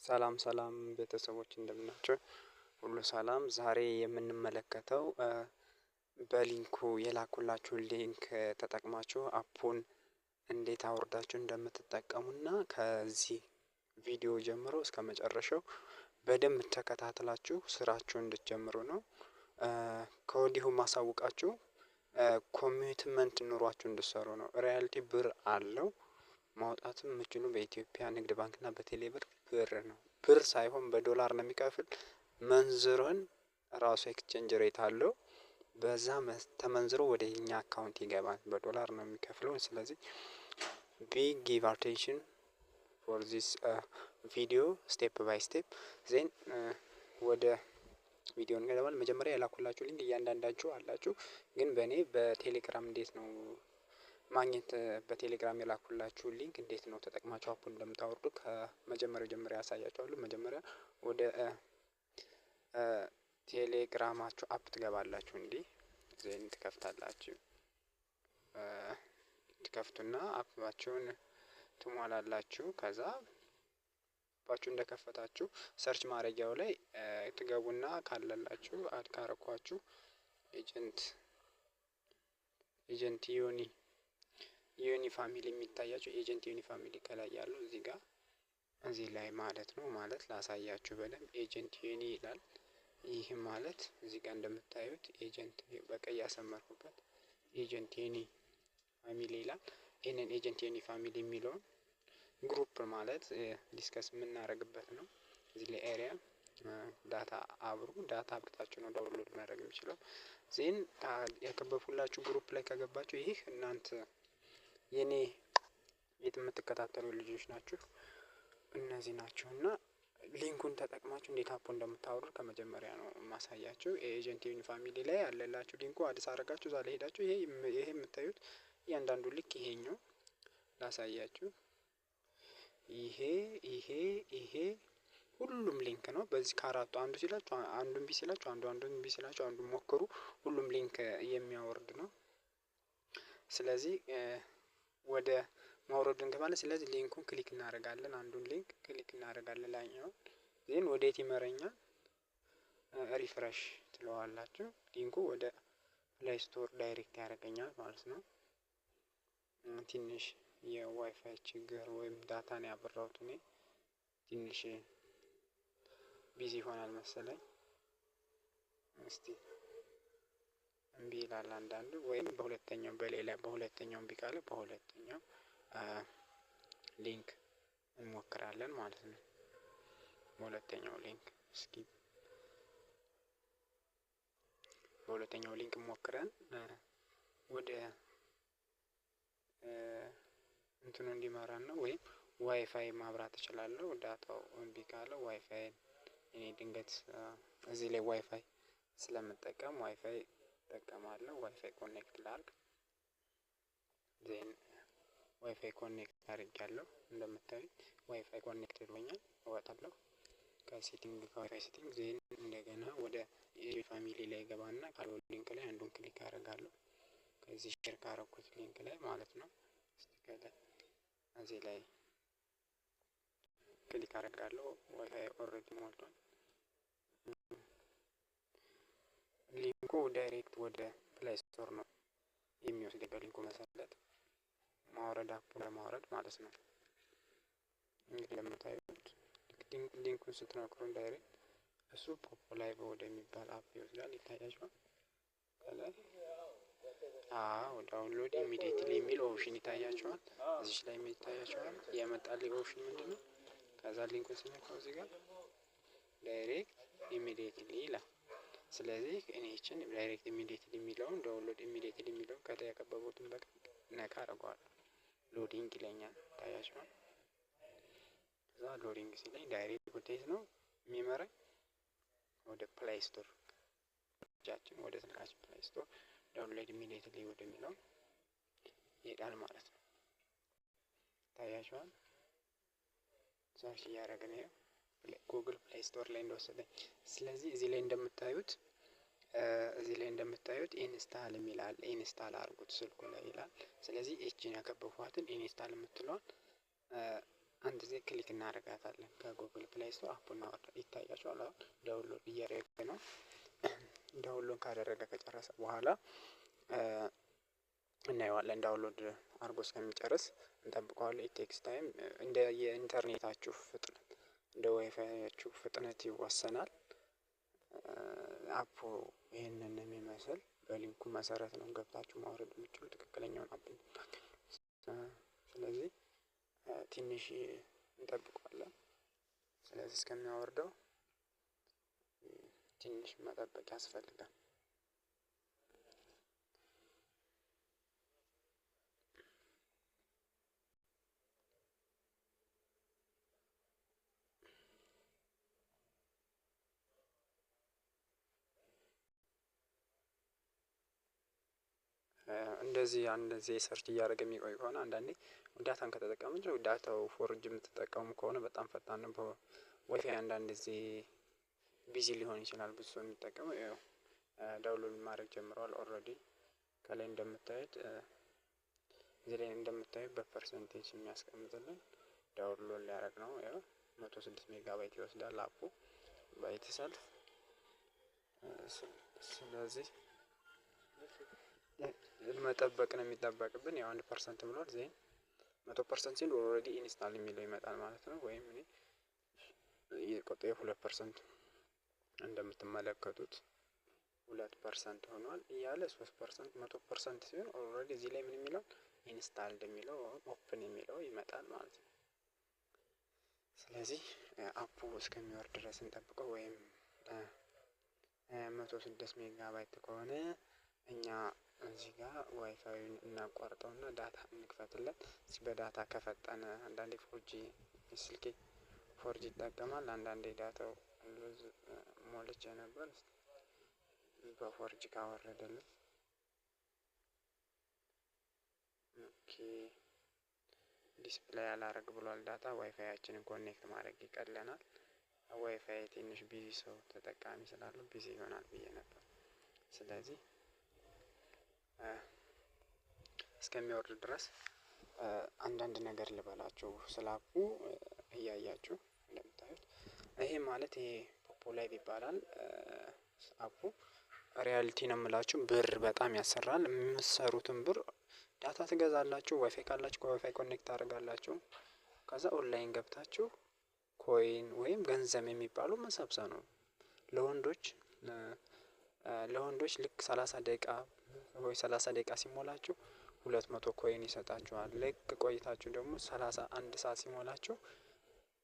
ሰላም ሰላም ቤተሰቦች፣ እንደምናችሁ? ሁሉ ሰላም። ዛሬ የምንመለከተው በ link ኡ የላኩላችሁን link ተጠቅማችሁ app ኡን እንዴት አውርዳችሁ እንደምትጠቀሙና ከዚህ ቪዲዮ ጀምሮ እስከ መጨረሻው በደንብ ተከታትላችሁ ስራችሁን እንድትጀምሩ ነው። ከወዲሁ ማሳውቃችሁ commitment ኑሯችሁ እንድትሰሩ ነው። Reality ብር አለው፣ ማውጣትም የምችሉ በኢትዮጵያ ንግድ ባንክና በቴሌ ብር ብር ነው። ብር ሳይሆን በዶላር ነው የሚከፍል። መንዝሮን ራሱ exchange rate አለው። በዛ ተመንዝሮ ወደ እኛ account ይገባል። በዶላር ነው የሚከፍለው። ስለዚህ be give attention for this video step by step፣ then ወደ ቪዲዮ እንገባለን። መጀመሪያ የላኩላችሁ link እያንዳንዳችሁ አላችሁ፣ ግን በእኔ በቴሌግራም እንዴት ነው ማግኘት፣ በቴሌግራም የላኩላችሁ link እንዴት ነው ተጠቅማችሁ app ኡን እንደምታወርዱ ከመጀመሪያው ጀምሬ ያሳያችኋለሁ። መጀመሪያ ወደ ቴሌግራማችሁ app ትገባላችሁ። እንዲህ then ትከፍታላችሁ። ትከፍቱና app ኣችሁን ትሞላላችሁ። ከዛ app ኣችሁ እንደከፈታችሁ search ማድረጊያው ላይ ትገቡና ካለላችሁ add ካረኳችሁ agent ዮኒ family የሚታያችሁ፣ agent ዮኒ family ከላይ ያለው እዚህ ጋር እዚህ ላይ ማለት ነው። ማለት ላሳያችሁ በደንብ፣ agent ዮኒ ይላል። ይህ ማለት እዚህ ጋር እንደምታዩት agent በቀይ ያሰመርኩበት agent ዮኒ family ይላል። ይህንን agent ዮኒ family የሚለውን group ማለት discuss የምናደርግበት ነው። እዚህ ላይ area data አብሩ፣ data አብርታችሁ ነው download ማድረግ የሚችለው። Then ያከበብኩላችሁ group ላይ ከገባችሁ ይህ እናንተ የኔ የት የምትከታተሉ ልጆች ናችሁ፣ እነዚህ ናቸው እና link ኡን ተጠቅማችሁ እንዴት app ኡ እንደምታወርዱ ከመጀመሪያ ነው የማሳያችሁ። Agent ዮኒ family ላይ ያለላችሁ link ኡ አዲስ አረጋችሁ እዛ ላይ ሄዳችሁ ይሄ የምታዩት እያንዳንዱ ልክ ይሄኛው ላሳያችሁ። ይሄ ይሄ ይሄ ሁሉም link ነው። በዚህ ከአራቱ አንዱ ሲላችሁ አንዱን ቢ ሲላችሁ አንዱ፣ አንዱን ቢ ሲላችሁ አንዱን ሞክሩ። ሁሉም link የሚያወርድ ነው። ስለዚህ ወደ ማውረዱ እንገባለን። ስለዚህ link ኡን click እናደርጋለን። አንዱን link click እናደርጋለን ላይኛውን፣ then ወዴት ይመረኛል? Refresh ትለዋላችሁ። Link ኡ ወደ Play Store direct ያደርገኛል ማለት ነው። ትንሽ የዋይፋይ ችግር ወይም data ነው ያበራሁት እኔ፣ ትንሽ busy ይሆናል መሰለኝ። እስቲ እምቢ ይላል አንዳንዱ፣ ወይም በሁለተኛው፣ በሌላ በሁለተኛው እምቢ ካለ በሁለተኛው link እንሞክራለን ማለት ነው። በሁለተኛው link፣ እስኪ በሁለተኛው link ሞክረን ወደ እንትኑ እንዲመራን ነው፣ ወይም ዋይፋይ ማብራት እችላለሁ። Data ው እምቢ ካለ ዋይፋይ እኔ ድንገት እዚህ ላይ ዋይፋይ ስለምጠቀም ዋይፋይ እጠቀማለሁ። WiFi connect ላርግ፣ then WiFi connect አድርጌያለሁ። እንደምታዩኝ WiFi connect ብሎኛል። እወጣለሁ ከ setting፣ ከ WiFi setting፣ then እንደገና ወደ family ላይ ገባና ካለው link ላይ አንዱን click አደርጋለሁ። ከዚህ share ካረኩት link ላይ ማለት ነው። እስቲ ከላይ እዚህ ላይ click አደርጋለሁ። WiFi already ሞልቷል። Link ኡ direct ወደ Play Store ነው የሚወስደኝ። በ link ኡ መሰረት ማውረድ፣ app ኡ ለማውረድ ማለት ነው። እንግዲህ እንደምታዩት link ኡን ስትነክሩ direct እሱ Poppo Live ወደሚባል app ይወስዳል። ይታያችኋል ከላይ፣ አዎ፣ download immediately የሚል option ይታያችኋል። እዚች ላይ ይታያችኋል። የመጣልኝ option ምንድን ነው? ከዛ link ኡን ስነካው እዚህ ጋር direct immediately ይላል። ስለዚህ እኔ ይችን direct immediately የሚለውን፣ download immediately የሚለውን ከላይ ያከበቡትን በቃ ነካ አደርገዋለሁ። Loading ይለኛል። ይታያችኋል። ከዛ loading ሲለኝ direct ወዴት ነው የሚመራኝ? ወደ Play Store እጃችን፣ ወደ ስልካችን Play Store download immediately ወደሚለው ይሄዳል ማለት ነው። ይታያችኋል። Search እያደረገ ነው Google Play Store ላይ እንደወሰደኝ። ስለዚህ እዚህ ላይ እንደምታዩት install የሚላል፣ install አድርጉት ስልኩ ላይ ይላል። ስለዚህ እችን ያከበብኳትን install የምትለዋን አንድ ጊዜ click እናደርጋታለን። ከ Google Play Store app ኡን አወርደ ይታያችኋል። አሁን download እያደረገ ነው። Download ካደረገ ከጨረሰ በኋላ እናየዋለን። Download አድርጎ እስከሚጨርስ እንጠብቀዋለን። It takes time፣ እንደ የኢንተርኔታችሁ ፍጥነት፣ እንደ ዋይፋያችሁ ፍጥነት ይወሰናል። App ኡ ይህንን የሚመስል በ link ኡ መሰረት ነው ገብታችሁ ማውረድ የምትችሉ ትክክለኛውን app። ስለዚህ ትንሽ እንጠብቀዋለን። ስለዚህ እስከሚያወርደው ትንሽ መጠበቅ ያስፈልጋል። እንደዚህ እንደዚህ search እያደረገ የሚቆይ ከሆነ፣ አንዳንዴ data ን ከተጠቀምን፣ data ው 4G የምትጠቀሙ ከሆነ በጣም ፈጣን ነው። ዋይፋይ አንዳንድ ጊዜ busy ሊሆን ይችላል። ብዙ ሰው የሚጠቀመው ያው download ማድረግ ጀምረዋል already። ከላይ እንደምታዩት፣ እዚህ ላይ እንደምታዩት በ percentage የሚያስቀምጥልን download ሊያደርግ ነው። ያው 106 ሜጋባይት ይወስዳል app ኡ by itself። ስለዚህ መጠበቅ ነው የሚጠበቅብን። ያው 1% ብሏል። Then 100% ሲል already install የሚለው ይመጣል ማለት ነው። ወይም እኔ የቆጠ 2%፣ እንደምትመለከቱት 2% ሆኗል እያለ 3%፣ 100% ሲሆን already እዚህ ላይ ምን የሚለው installed የሚለው፣ open የሚለው ይመጣል ማለት ነው። ስለዚህ app ኡ እስከሚወርድ ድረስ እንጠብቀው። ወይም 106 ሜጋባይት ከሆነ እኛ እዚህ ጋር ዋይፋዩን እናቋርጠውና data እንክፈትለት። በ data ከፈጠነ፣ አንዳንዴ 4G፣ ስልኬ 4G ይጠቀማል። አንዳንዴ data ው ሉዝ ሞልቼ ነበር፣ በ 4G ካወረደልን okay። Display አላረግ ብሏል data። WiFi ያችንን connect ማድረግ ይቀለናል። ዋይፋይ ትንሽ busy፣ ሰው ተጠቃሚ ስላለው busy ይሆናል ብዬ ነበር። ስለዚህ እስከሚወርድ ድረስ አንዳንድ ነገር ልበላችሁ ስለ app ኡ። እያያችሁ እንደምታዩት ይሄ ማለት ይሄ Poppo Live ይባላል። App ኡ reality ነው የምላችሁ፣ ብር በጣም ያሰራል። የምትሰሩትን ብር data ትገዛላችሁ፣ ዋይፋይ ካላችሁ ከ WiFi connect ታደርጋላችሁ። ከዛ ኦንላይን ገብታችሁ coin ወይም ገንዘብ የሚባለው መሰብሰብ ነው። ለወንዶች ልክ 30 ደቂቃ ወይ 30 ደቂቃ ሲሞላችሁ 200 coin ይሰጣችኋል። ልክ ቆይታችሁ ደግሞ 31 ሰዓት ሲሞላችሁ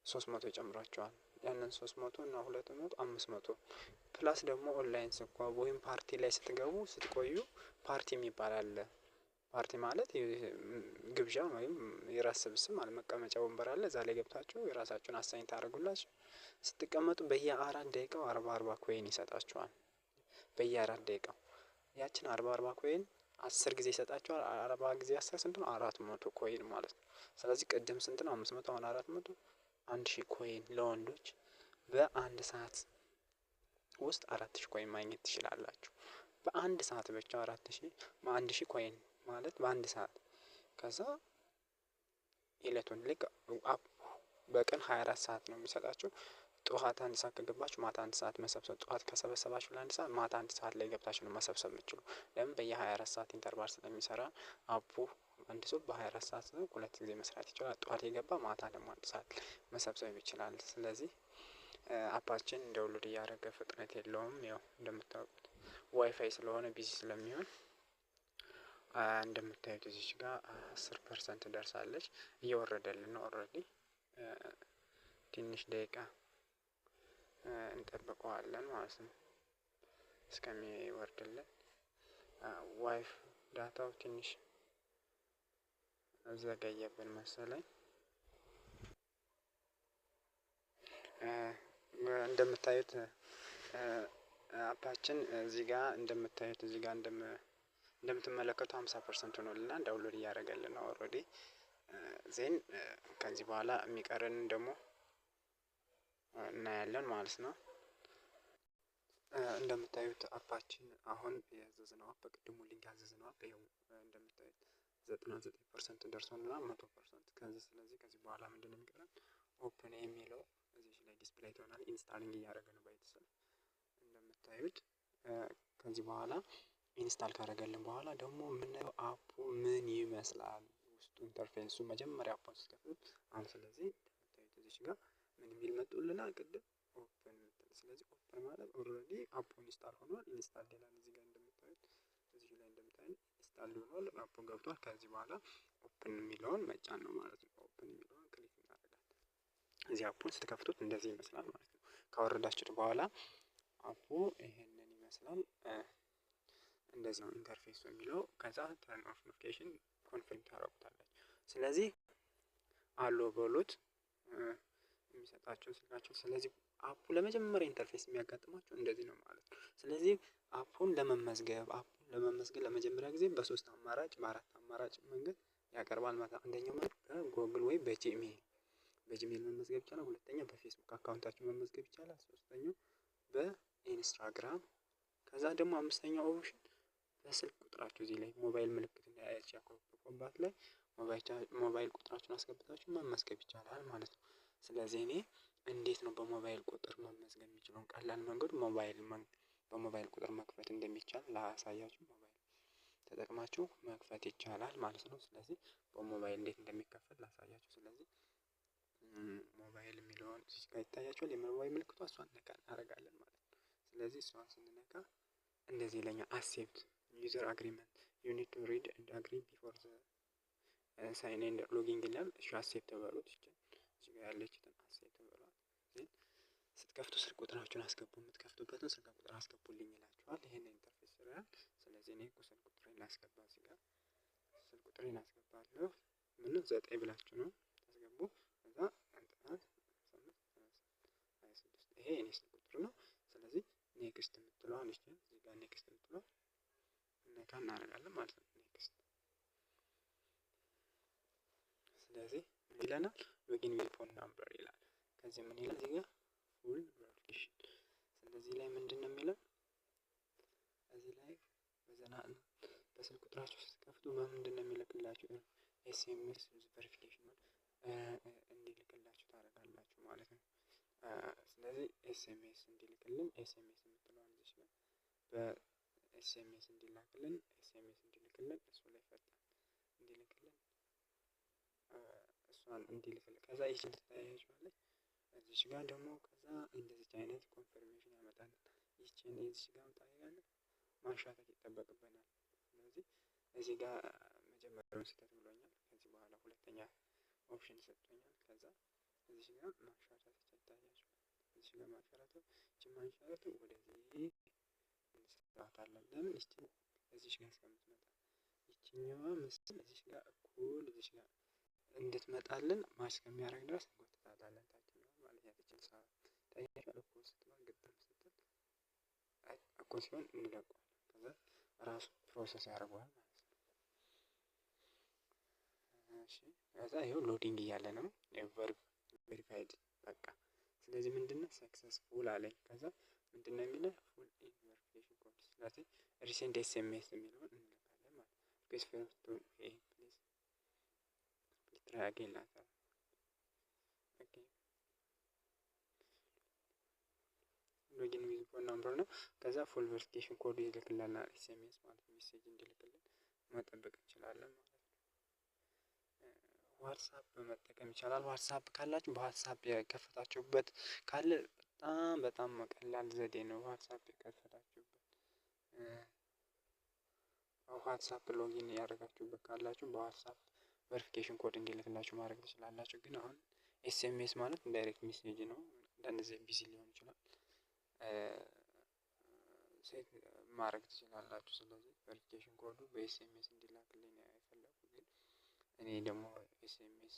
300 ይጨምራችኋል። ያንን 300 እና 200 500፣ plus ደግሞ ኦንላይን ስኳ ወይም ፓርቲ ላይ ስትገቡ ስትቆዩ ፓርቲ የሚባል አለ። ፓርቲ ማለት ግብዣ ወይም የራስ ስብስብ ማለት፣ መቀመጫ ወንበር አለ። እዛ ላይ ገብታችሁ የራሳችሁን assign ታደርጉላችሁ። ስትቀመጡ በየ4 ደቂቃው 40 40 coin ይሰጣችኋል። በየ4 ደቂቃው ያችን 40 40 coin 10 ጊዜ ይሰጣችኋል። 40 ጊዜ 10 ስንት ነው? 400 coin ማለት ነው። ስለዚህ ቅድም ስንት ነው? 500፣ አሁን 400፣ 1000 coin። ለወንዶች በአንድ ሰዓት ውስጥ 4000 coin ማግኘት ትችላላችሁ። በአንድ ሰዓት ብቻ 4000፣ 1000 coin ማለት በአንድ ሰዓት። ከዛ የዕለቱን ልክ በቀን 24 ሰዓት ነው የሚሰጣችሁ። ጠዋት 1 ሰዓት ከገባችሁ ማታ 1 ሰዓት መሰብሰብ፣ ጠዋት ከሰበሰባችሁ ለ1 ሰዓት ማታ 1 ሰዓት ላይ ገብታችሁ ነው መሰብሰብ የምትችሉ። ለምን? በየ24 ሰዓት interval ስለሚሰራ app ኡ። አንድ ሰው በ24 ሰዓት ሁለት ጊዜ መስራት ይችላል። ጠዋት የገባ ማታ ደግሞ 1 ሰዓት መሰብሰብ ይችላል። ስለዚህ app ኣችን download እያደረገ ፍጥነት የለውም። ያው እንደምታውቁት ዋይፋይ ስለሆነ busy ስለሚሆን፣ እንደምታዩት እዚች ጋር 10% ደርሳለች። እየወረደልን ነው already። ትንሽ ደቂቃ እንጠብቀዋለን ማለት ነው እስከሚወርድልን። WiFi data ው ትንሽ ዘገየብን መሰለኝ። እንደምታዩት app ኣችን እዚህ ጋር፣ እንደምታዩት እዚህ ጋር እንደምትመለከቱ 50% ሆኖልናል። Download እያደረገልን ነው already። Then ከዚህ በኋላ የሚቀረንን ደግሞ እናያለን ማለት ነው። እንደምታዩት app ኣችን አሁን ያዘዝነው app፣ በቅድሙ link ያዘዝነው app ይኸው እንደምታዩት 99% ደርሶልናል፣ 100%። ከዚህ ስለዚህ ከዚህ በኋላ ምንድነው የሚቀረን? Open የሚለው እዚህ ላይ display ትሆናል። Installing እያደረገ ነው by itself እንደምታዩት። ከዚህ በኋላ install ካደረገልን በኋላ ደግሞ የምናየው app ኡ ምን ይመስላል፣ ውስጡ interface ኡ መጀመሪያ app ኡን ስትከፍቱት አሁን። ስለዚህ እንደምታዩት እዚች ጋር ምን የሚል መጡልናል ቅድም? Open የምትል። ስለዚህ open ማለት already app ኡ install ሆኗል። Install ይላል እዚህ ጋር እንደምታዩት፣ እዚህ ላይ እንደምታዩት install ሆኗል፣ app ኡ ገብቷል። ከዚህ በኋላ open የሚለውን መጫን ነው ማለት ነው። Open የሚለውን click እናደርጋለን። እዚህ app ኡን ስትከፍቱት እንደዚህ ይመስላል ማለት ነው። ካወረዳችሁት በኋላ app ኡ ይሄንን ይመስላል። እንደዚህ ነው interface ኡ የሚለው። ከዛ turn off notification confirm ታደርጉታላችሁ። ስለዚህ allow በሉት የሚሰጣቸው ስልካቸው። ስለዚህ app ኡ ለመጀመሪያ interface የሚያጋጥማቸው እንደዚህ ነው ማለት ነው። ስለዚህ app ኡን ለመመዝገብ ለመጀመሪያ ጊዜ በሶስት አማራጭ፣ በአራት አማራጭ መንገድ ያቀርባል ማለት ነው። አንደኛው በጎግል ወይ በ Gmail መመዝገብ ይቻላል። ሁለተኛ በ Facebook account ኣችሁ መመዝገብ ይቻላል። ሶስተኛው በ Instagram፣ ከዛ ደግሞ አምስተኛው option በስልክ ቁጥራችሁ እዚህ ላይ ሞባይል ምልክት ያች ያኮበኮባት ላይ ሞባይል ቁጥራችሁን አስገብታችሁ መመዝገብ ይቻላል ማለት ነው። ስለዚህ እኔ እንዴት ነው በሞባይል ቁጥር መመዝገብ የሚችለውን ቀላል መንገዱ በሞባይል ቁጥር መክፈት እንደሚቻል ላሳያችሁ። ሞባይል ተጠቅማችሁ መክፈት ይቻላል ማለት ነው። ስለዚህ በሞባይል እንዴት እንደሚከፈት ላሳያችሁ። ስለዚህ ሞባይል የሚለውን እዚህ ጋር ይታያችኋል። የሞባይል ምልክቷ እሷን ነካ እናደርጋለን ማለት ነው። ስለዚህ እሷን ስንነካ እንደዚህ ይለኛል። Accept user agreement, you need to read and agree before the sign and login ይላል። እሺ accept በሉት። እዚህ ጋር ያለችትን accept በሏት። ስትከፍቱ ስልክ ቁጥራችሁን አስገቡ። የምትከፍቱበትን ስልክ ቁጥር አስገቡልኝ ይላችኋል። ይሄን interface ይላል። ስለዚህ እኔ ስልክ ቁጥሬን ላስገባ። እዚህ ጋር ስልክ ቁጥሬን አስገባለሁ። ምን 9 ብላችሁ ነው ታስገቡ። ከዛ 1 8 26፣ ይሄ የኔ ስልክ ቁጥር ነው። ስለዚህ next የምትለዋን እቺ እዚህ ጋር next የምትለዋን ነካ እናደርጋለን ማለት ነው። Next። ስለዚህ ምን ይለናል? Login with phone number ይላል። ከዚህ ምን ይላል? እዚህ ጋር full verification። ስለዚህ ላይ ምንድን ነው የሚለው? እዚህ ላይ በዘና በስልክ ቁጥራችሁ ስትከፍቱ በምንድን ነው የሚልክላችሁ? SMS verification እንዲልክላችሁ ታደርጋላችሁ ማለት ነው። ስለዚህ SMS እንዲልክልን SMS የምትለዋን እዚች ጋር በ SMS እንዲላክልን፣ SMS እንዲልክልን፣ እሱ ላይ ፈጣን እንዲልክልን፣ እሷን እንዲልክልን። ከዛ ይችን ትታያችኋለች። እዚች ጋር ደግሞ ከዛ እንደዚች አይነት confirmation ያመጣል። ይችን እዚች ጋር ታያለህ ማንሻተት ይጠበቅብናል። ስለዚህ እዚህ ጋር መጀመሪያውን ስህተት ብሎኛል። ከዚህ በኋላ ሁለተኛ option ሰጥቶኛል። ከዛ እዚች ጋር ማንሸራተት ይታያችኋል። እዚች ጋር ማንሸራተት፣ ይችን ማንሸራተት ወደዚህ እንስራታለን። ለምን? ይችን እዚች ጋር እስከምትመጣ ይችኛዋ ምስል እዚች ጋር እኩል እዚች ጋር እንድትመጣልን match እስከሚያደርግ ድረስ እንጎትታታለን። ታችኛዋ ማለት ያችን ሰዓት ታያችኋል። እኩል ስትሆን፣ ግጥም ስትል፣ እኩል ሲሆን እንለቀዋለን። ከዛ ራሱ process ያደርገዋል ማለት ነው። እሺ ከዛ ይኸው loading እያለ ነው፣ verified በቃ። ስለዚህ ምንድነው successful አለኝ። ከዛ ምንድነው የሚለው? Full in verification code። ስለዚህ resend SMS የሚለውን እንልካለን ማለት ነው። Request first to please try again later። Okay, login with phone number ነው። ከዛ full verification code ይልክልናል SMS ማለት message እንዲልክልን መጠበቅ እንችላለን ማለት ነው። WhatsApp መጠቀም ይቻላል። WhatsApp ካላችሁ፣ በ WhatsApp የከፈታችሁበት ካለ በጣም በጣም ቀላል ዘዴ ነው። WhatsApp የከፈታችሁበት፣ WhatsApp login ያደረጋችሁበት ካላችሁ በ WhatsApp verification code እንዲልክላችሁ ማድረግ ትችላላችሁ። ግን አሁን SMS ማለት direct message ነው። አንዳንድ ጊዜ busy ሊሆን ይችላል። Set ማድረግ ትችላላችሁ። ስለዚህ verification code ኡ በ SMS እንዲላክልኝ ነው የፈለኩት። ግን እኔ ደግሞ SMS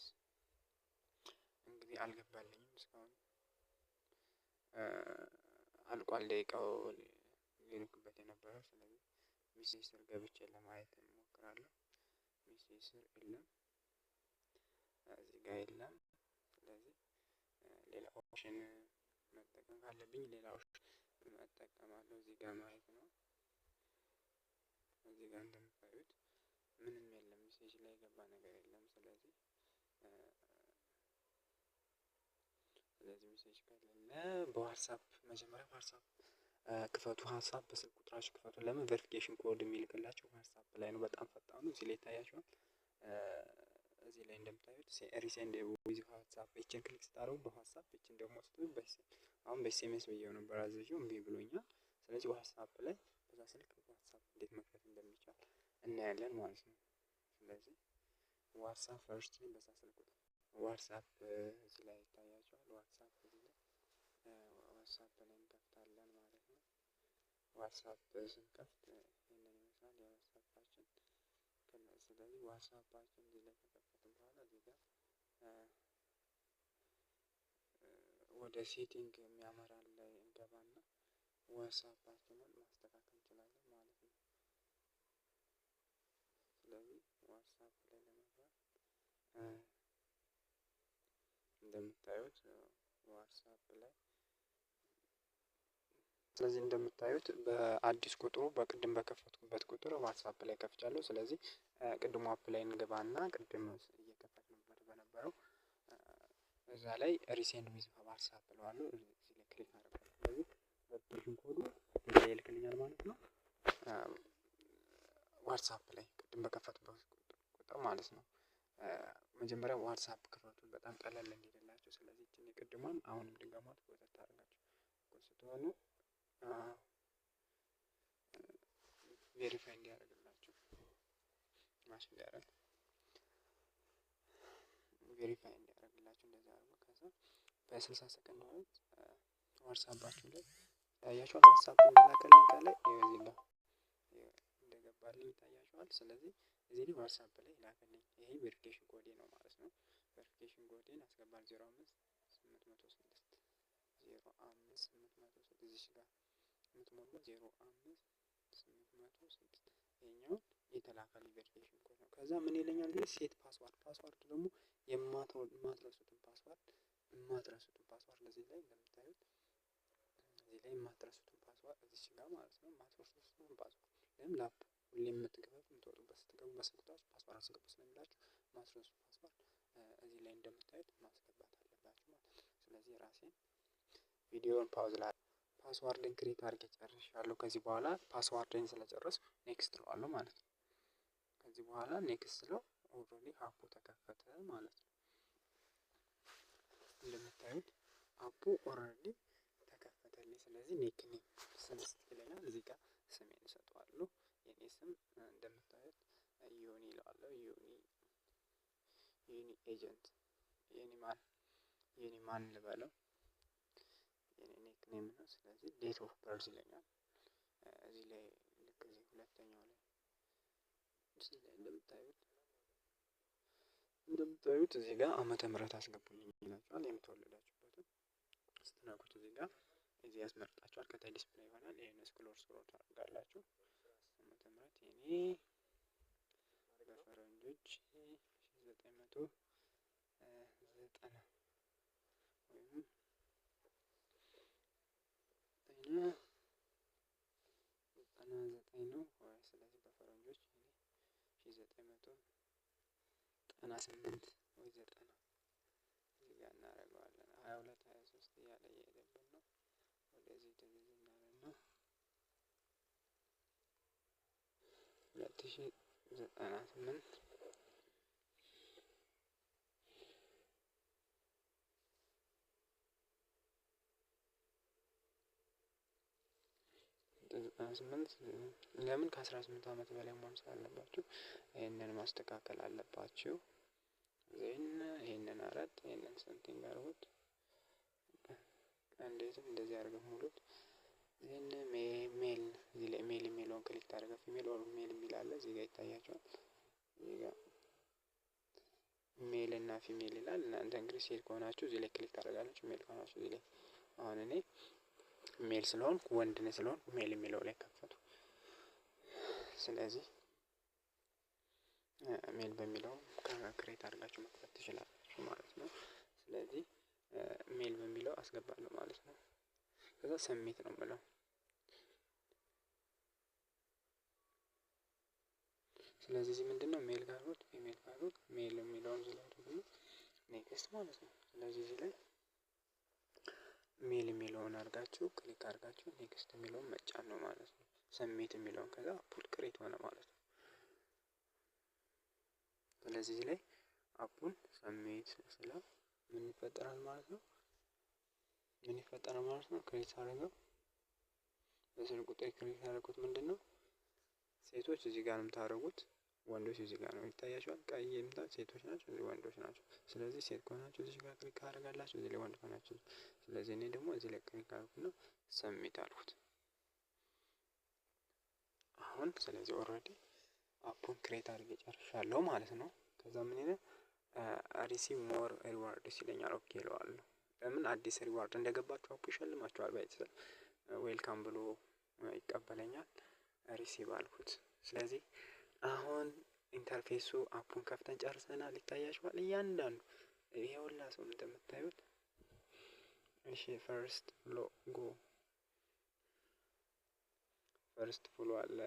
እንግዲህ አልገባልኝም እስካሁን፣ አልቋል ደቂቃው ሊልክበት የነበረው። ስለዚህ message ስር ገብቼ ለማየት እሞክራለሁ። Message ስር የለም፣ እዚህ ጋር የለም። ስለዚህ ሌላ option መጠቀም ካለብኝ ሌላ option እጠቀማለሁ። እዚህ ጋር ማየት ነው። እዚህ ጋር እንደምታዩት ምንም የለም message message ላይ የገባ ነገር የለም። ስለዚህ message ከሌለ በዋትሳፕ መጀመሪያ ዋትሳፕ ክፈቱ። ዋትሳፕ በስልክ ቁጥራችሁ ክፈቱ። ለምን verification code የሚልክላችሁ ዋትሳፕ ላይ ነው። በጣም ፈጣኑ እዚህ ላይ ይታያችኋል። እዚህ ላይ እንደምታዩት resend with WhatsApp ይችን click ስታደርጉ በዋትሳፕ፣ ይችን ደግሞ ስትሉ አሁን በ SMS ብዬው ነበር አዘዤው እምቢ ብሎኛል። ስለዚህ ዋትሳፕ ላይ በዛ ስልክ ዋትሳፕ እንዴት መክፈት እንደሚቻል እናያለን ማለት ነው። ስለዚህ ዋትሳፕ first በዛ ስልክ ቁጥር ዋትሳፕ እዚህ ላይ ይታያችኋል። ዋትሳፕ እዚህ ላይ ዋትሳፕ ላይ እንከፍታለን ማለት ነው። ዋትሳፕ ስንከፍት ይህንን ይመስላል የዋትሳፓችን። ስለዚህ ዋትሳፓችን እዚህ ላይ ከከፈትን በኋላ እዚህ ጋር ወደ setting የሚያመራን ላይ እንገባና ዋትሳፓችንን ማስተካከል እንችላለን ማለት ነው። ስለዚህ ዋትሳፕ ላይ ለመግባት እንደምታዩት ዋትሳፕ ላይ፣ ስለዚህ እንደምታዩት በአዲስ ቁጥሩ በቅድም በከፈትኩበት ቁጥር ዋትሳፕ ላይ ከፍቻለሁ። ስለዚህ ቅድሙ app ላይ እንገባና ቅድም እየከፈትንበት በነበረው እዛ ላይ resend with WhatsApp እለዋለሁ። እዚህ ላይ click አደርጋለሁ። ስለዚህ verification code ኡ እዚህ ላይ ይልክልኛል ማለት ነው። ዋትሳፕ ላይ ቅድም በከፈትኩበት ቁጥር ማለት ነው። መጀመሪያ ዋትሳፕ ክፈቱ፣ በጣም ቀለል እንዲልላችሁ። ስለዚህ ይችን የቅድሟን አሁንም ድገሟት፣ ወተት ታደርጋችሁ ስትሆኑ verify እንዲያደርግላችሁ match እንዲያደርግ verify እንዲያደርግላችሁ እንደዚህ አድርጎ ከዛ በ60 ሰከንድ ውስጥ ዋትሳፓችሁ ላይ ይታያችኋል። ዋትሳፕ እንደላከልኝ ከላይ እዚህ ጋር እንደገባልኝ ይታያችኋል። ስለዚህ እዚህ ላይ ዋትሳፕ ላይ ላከልኝ። ይሄ verification code ኤ ነው ማለት ነው። Verification code ኤን አስገባል፣ 05806፣ 05806 እዚህ ጋር የምትሞሉ 05806 ይሄኛውን የተላከልኝ verification code ነው። ከዛ ምን ይለኛል? Set password። Password ደግሞ የማትረሱትን password እዚህ ላይ እንደምታዩት እዚህ ላይ የማትረሱትን password እዚች ጋር ማለት ነው። የማትረሱትን password ለምን ለ app ሁሌ የምትገቡት የምትወጡበት ስትገቡ በስልክ ቁጥራችሁ password አስገቡ ስለሚላችሁ የማትረሱት password እዚህ ላይ እንደምታዩት ማስገባት አለባችሁ ማለት ነው። ስለዚህ ራሴን ቪዲዮውን pause ላይ password ን create አድርጌ ጨርሻለሁ። ከዚህ በኋላ password ን ስለጨረስኩ next እለዋለሁ ማለት ነው። ከዚህ በኋላ next ስለው already app ኡ ተከፈተ ማለት ነው። እንደምታዩት app ኡ already ተከፈተልኝ። ስለዚህ nickname ስም ስጥ ይለኛል። እዚህ ጋር ስሜን እሰጠዋለሁ። የኔ ስም እንደምታዩት ዮኒ እለዋለሁ። ዮኒ፣ ዮኒ agent፣ ዮኒ ማን፣ ዮኒ ማን ልበለው፣ የኔ nickname ነው። ስለዚህ date of birth ይለኛል። እዚህ ላይ ልክ እዚህ ሁለተኛው ላይ እዚህ ላይ እንደምታዩት እዚህ ጋር ዓመተ ምህረት አስገቡልኝ ይላችኋል። የምትወለዳችሁበትን ስትነኩት እዚህ ጋር እዚህ ያስመርጣችኋል። ከታይ display ይሆናል። ይሄን scroll scroll ታደርጋላችሁ። ዓመተ ምህረት የኔ በፈረንጆች 1990 ወይም 99 ነው። ስለዚህ በፈረንጆች 1998 ወይ 90 እዚህ ጋር እናደርገዋለን። 22 23 እያለ እየሄደብን ነው። ወደዚህ ወደዚህ እናልና 2098። 98። ለምን ከ18 ዓመት በላይ መሆን ስላለባችሁ ይህንን ማስተካከል አለባችሁ። Then ይህንን አራት ይህንን something አድርጉት። እንዴትም እንደዚህ አድርገው ሙሉት። Then male፣ እዚህ ላይ male የሚለውን click ታደርገው female or male የሚል አለ፣ እዚህ ጋር ይታያችኋል። እዚህ ጋር male እና female ይላል። እናንተ እንግዲህ ሴት ከሆናችሁ እዚህ ላይ click ታደርጋላችሁ። Male ከሆናችሁ እዚህ ላይ። አሁን እኔ male ስለሆንኩ፣ ወንድ ስለሆንኩ male የሚለው ላይ ከፈቱ። ስለዚህ male በሚለው create አድርጋችሁ መክፈት ትችላላችሁ ማለት ነው። ስለዚህ male በሚለው አስገባለሁ ማለት ነው። ከዛ submit ነው የምለው። ስለዚህ እዚህ ምንድነው male ካልኩት female ካልኩት male የሚለውን እዚህ ላይ አድርግና next ማለት ነው። ስለዚህ እዚህ ላይ male የሚለውን አድርጋችሁ click አድርጋችሁ next የሚለውን መጫን ነው ማለት ነው። Submit የሚለውን ከዛ app ኡ create ሆነ ማለት ነው። ስለዚህ እዚህ ላይ app ኡን submit ስለው ምን ይፈጠራል ማለት ነው? ምን ይፈጠራል ማለት ነው? Create አደረገው በስልክ ቁጥር create ያደረጉት ምንድነው? ሴቶች እዚህ ጋር ነው የምታደርጉት፣ ወንዶች እዚህ ጋር ነው ይታያቸዋል። ቀይ የምታዩት ሴቶች ናቸው፣ እዚህ ወንዶች ናቸው። ስለዚህ ሴት ከሆናችሁ እዚህ ጋር click ታደርጋላችሁ፣ እዚህ ላይ ወንድ ከሆናችሁ። ስለዚህ እኔ ደግሞ እዚህ ላይ click አደረኩና submit አልኩት። አሁን ስለዚህ already app ኡን create አድርጌ ጨርሻለሁ ማለት ነው። ከዛ ምን ይላል? Receive more rewards ይለኛል። Okay እለዋለሁ። ለምን አዲስ reward እንደገባችሁ app ኡ ይሸልማችኋል። ባይተሰል welcome ብሎ ይቀበለኛል። Receive አልኩት። ስለዚህ አሁን interface ኡ app ኡን ከፍተን ጨርሰናል። ይታያችኋል እያንዳንዱ ይሄ ሁላ ሰው እንደምታዩት። እሺ፣ first logo፣ first follow አለ።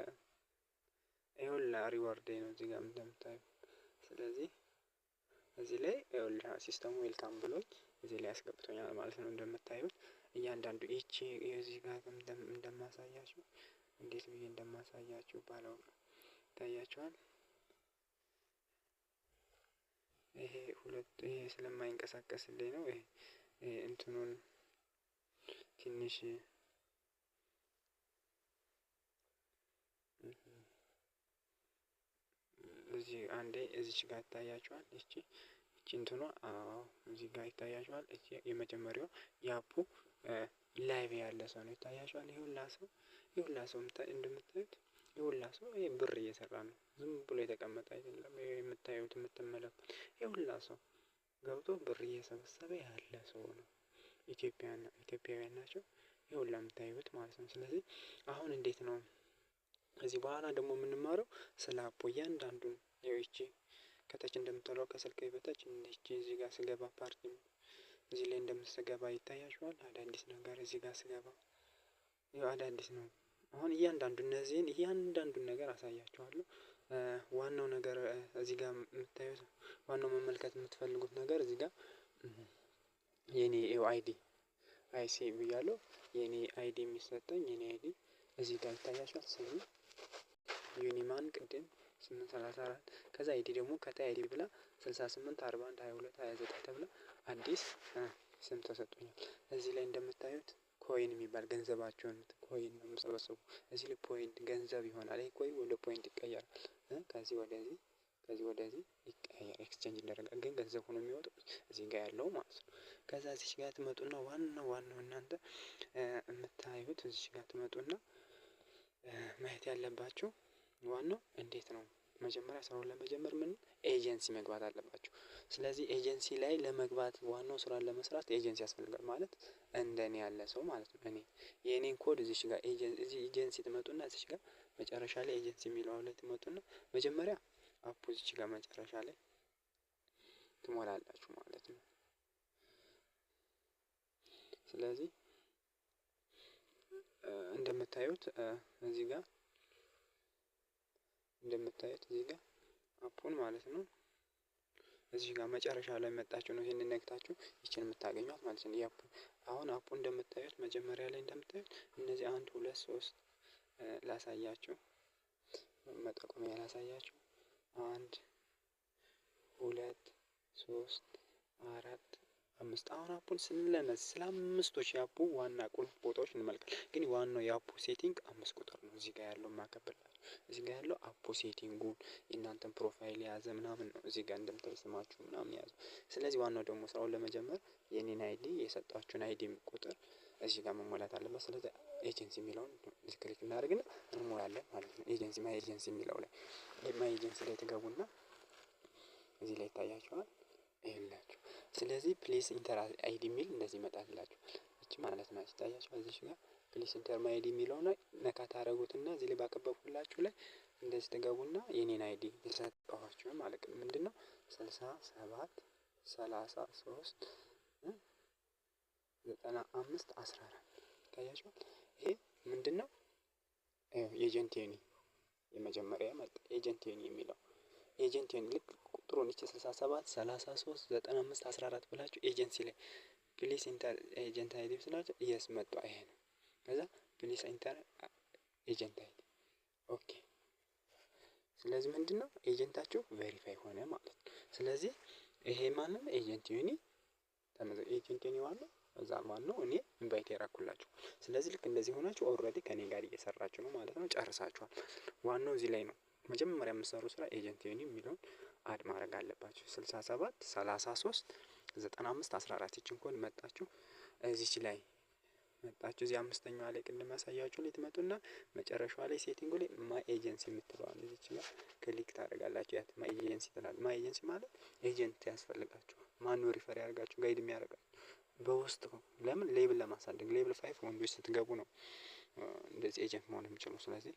ይሄ ሁላ reward ነው እዚህ ጋር እንደምታዩት። ስለዚህ እዚህ ላይ ይኸውልህ system ኡ welcome ብሎኝ እዚህ ላይ ያስገብቶኛል ማለት ነው። እንደምታዩት እያንዳንዱ ይቺ እዚህ ጋር እንደማሳያችሁ፣ እንዴት ብዬ እንደማሳያችሁ ባላውቅም ይታያችኋል። ይሄ ሁለት ይሄ ስለማይንቀሳቀስልኝ ነው። ይሄ እንትኑን ትንሽ እዚህ አንዴ እዚች ጋር ይታያችኋል። እቺ እንትኗ አዎ እዚህ ጋር ይታያችኋል። እቺ የመጀመሪያው የ app ኡ live ያለ ሰው ነው፣ ይታያችኋል። ይሄ ሁላ ሰው እንደምታዩት ይሄ ሁላ ሰው ይሄ ብር እየሰራ ነው። ዝም ብሎ የተቀመጠ አይደለም። ይሄ የምታዩት የምትመለከቱት ይሄ ሁላ ሰው ገብቶ ብር እየሰበሰበ ያለ ሰው ነው። ኢትዮጵያውያን ናቸው። ይሄ ሁላ የምታዩት ማለት ነው። ስለዚህ አሁን እንዴት ነው ከዚህ በኋላ ደግሞ የምንማረው ስለ app ኡ እያንዳንዱን። ይቺ ከታች እንደምትለው ከስልክ በታች ይቺ እዚህ ጋር ስገባ ፓርቲ እዚህ ላይ እንደምትገባ ይታያችኋል። አዳዲስ ነገር እዚህ ጋር ስገባ ይኸው አዳዲስ ነው። አሁን እያንዳንዱ እነዚህን እያንዳንዱን ነገር አሳያችኋለሁ። ዋናው ነገር እዚህ ጋር የምታዩት፣ ዋናው መመልከት የምትፈልጉት ነገር እዚህ ጋር የኔ ID አይሲ ብያለሁ። የኔ ID የሚሰጠኝ የኔ ID እዚህ ጋር ይታያችኋል። ስሜ ዩኒማን ቅድም 834፣ ከዛ ID ደግሞ ከታይ ID ብላ 68412229 ተብላ አዲስ ስም ተሰጥቶኛል። እዚህ ላይ እንደምታዩት coin የሚባል ገንዘባቸውን coin ነው የምሰበሰቡ። እዚህ ላይ point ገንዘብ ይሆናል። ይሄ coin ወደ point ይቀየራል። ከዚህ ወደዚህ፣ ከዚህ ወደዚህ ይቀየር exchange ይደረጋል። ግን ገንዘብ ሆኖ የሚወጣው እዚህ ጋር ያለው ማለት ነው። ከዛ እዚች ጋር ትመጡና ዋናው እናንተ የምታዩት እዚች ጋር ትመጡና ማየት ያለባችሁ ዋናው እንዴት ነው፣ መጀመሪያ ስራውን ለመጀመር ምን ኤጀንሲ መግባት አለባችሁ። ስለዚህ ኤጀንሲ ላይ ለመግባት ዋናው ስራን ለመስራት ኤጀንሲ ያስፈልጋል፣ ማለት እንደኔ ያለ ሰው ማለት ነው። እኔ የኔን ኮድ እዚች ጋር እዚህ ኤጀንሲ ትመጡና እዚች ጋር መጨረሻ ላይ ኤጀንሲ የሚለው ላይ ትመጡና መጀመሪያ app ኡ እዚች ጋር መጨረሻ ላይ ትሞላላችሁ ማለት ነው። ስለዚህ እንደምታዩት እዚህ ጋር እንደምታዩት እዚህ ጋር app ኡን ማለት ነው። እዚህ ጋር መጨረሻ ላይ መጣችሁ ነው ይሄንን ነክታችሁ ይችን የምታገኟት ማለት ነው። የ app ኡ አሁን app ኡ እንደምታዩት መጀመሪያ ላይ እንደምታዩት እነዚህ አንድ፣ ሁለት፣ ሶስት ላሳያችሁ፣ መጠቆሚያ ላሳያችሁ፣ አንድ፣ ሁለት፣ ሶስት፣ አራት፣ አምስት። አሁን app ኡን ስንለነዝ ስለ አምስቶች የ app ኡ ዋና ቁልፍ ቦታዎች እንመልከት። ግን ዋናው የ app ኡ setting 5 ቁጥር ነው። እዚህ ጋር ያለው ማከብላችሁ እዚህ ጋር ያለው app ኡ setting ኡን የእናንተን profile የያዘ ምናምን ነው። እዚህ ጋር እንደምታዩ ስማችሁ ምናምን የያዘው። ስለዚህ ዋናው ደግሞ ስራውን ለመጀመር የኔን ID የሰጣችሁን ID ቁጥር እዚህ ጋር መሞላት አለበት። ስለዚህ ኤጀንሲ የሚለውን click እናደርግና እንሞላለን ማለት ነው። Agency፣ my agency የሚለው ላይ፣ my agency ላይ ትገቡና እዚህ ላይ ይታያችኋል። ይኸውላችሁ ስለዚህ please enter ID የሚል እንደዚህ ይመጣላችሁ። እቺ ማለት ናት፣ ይታያችኋል። እዚህ ጋር please enter my ID የሚለው ላይ ነካ ታደርጉትና እዚህ ላይ ባከበብኩላችሁ ላይ እንደዚህ ትገቡና የኔን ID የሰጠኋችሁን ማለት ነው። ምንድነው? 67339514 ይታያችኋል። ይሄ ምንድነው? Agent ዮኒ የመጀመሪያ መጣ agent ዮኒ የሚለው። Agent ዮኒ ልክ ቁጥሩን ይቺ 67 33 95 14 ብላችሁ ኤጀንሲ ላይ "Please enter agent ID" ስላቸው yes መጣ፣ ይሄ ነው። ከዛ "Please enter agent ID", okay። ስለዚህ ምንድነው? Agent ኣችሁ verify ሆነ ማለት ነው። ስለዚህ ይሄ ማለት agent ዮኒ ተመዘ agent ዮኒ ዋናው እዛ ማነው እኔ invite ያራኩላችሁ። ስለዚህ ልክ እንደዚህ ሆናችሁ already ከኔ ጋር እየሰራችሁ ነው ማለት ነው። ጨርሳችኋል። ዋናው እዚህ ላይ ነው። መጀመሪያ የምትሰሩ ስራ agent ዮኒ የሚለውን add ማድረግ አለባችሁ። 67 33 95 14 ይችን ኮድ መጣችሁ እዚች ላይ መጣችሁ እዚህ አምስተኛዋ ላይ ቅድም ያሳያችሁ ላይ ትመጡና መጨረሻዋ ላይ setting ኡ ላይ my agency የምትለዋን እዚች ጋር click ታደርጋላችሁ። ያት my agency ትላለች። My agency ማለት agent ያስፈልጋችኋል። ማነው refer ያደርጋችሁ guide የሚያደርጋችሁ በውስጥ? ለምን? Level ለማሳደግ level 5 ወንዶች ስትገቡ ነው እንደዚህ agent መሆን የሚችሉ። ስለዚህ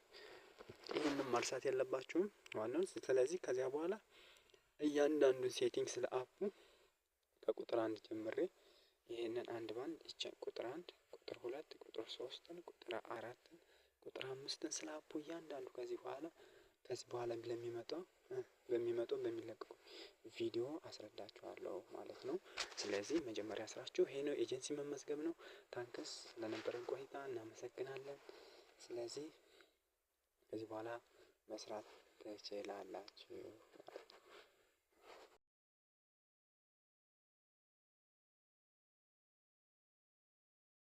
ይህንን መርሳት የለባችሁም ዋናውን። ስለዚህ ከዚያ በኋላ እያንዳንዱን setting ስለ app ኡ ከቁጥር 1 ጀምሬ ይህንን አንድ ባንድ ይችን ቁጥር 1፣ ቁጥር 2፣ ቁጥር 3ን፣ ቁጥር 4ን፣ ቁጥር 5ን ስለ app ኡ እያንዳንዱ ከዚህ በኋላ ለሚመጣው በሚመጣው በሚለቀቁ ቪዲዮ አስረዳችኋለሁ ማለት ነው። ስለዚህ መጀመሪያ ስራችሁ ይሄ ነው፣ ኤጀንሲ መመዝገብ ነው። Thanks ለነበረን ቆይታ እናመሰግናለን። ስለዚህ ከዚህ በኋላ መስራት ትችላላችሁ ማለት ነው።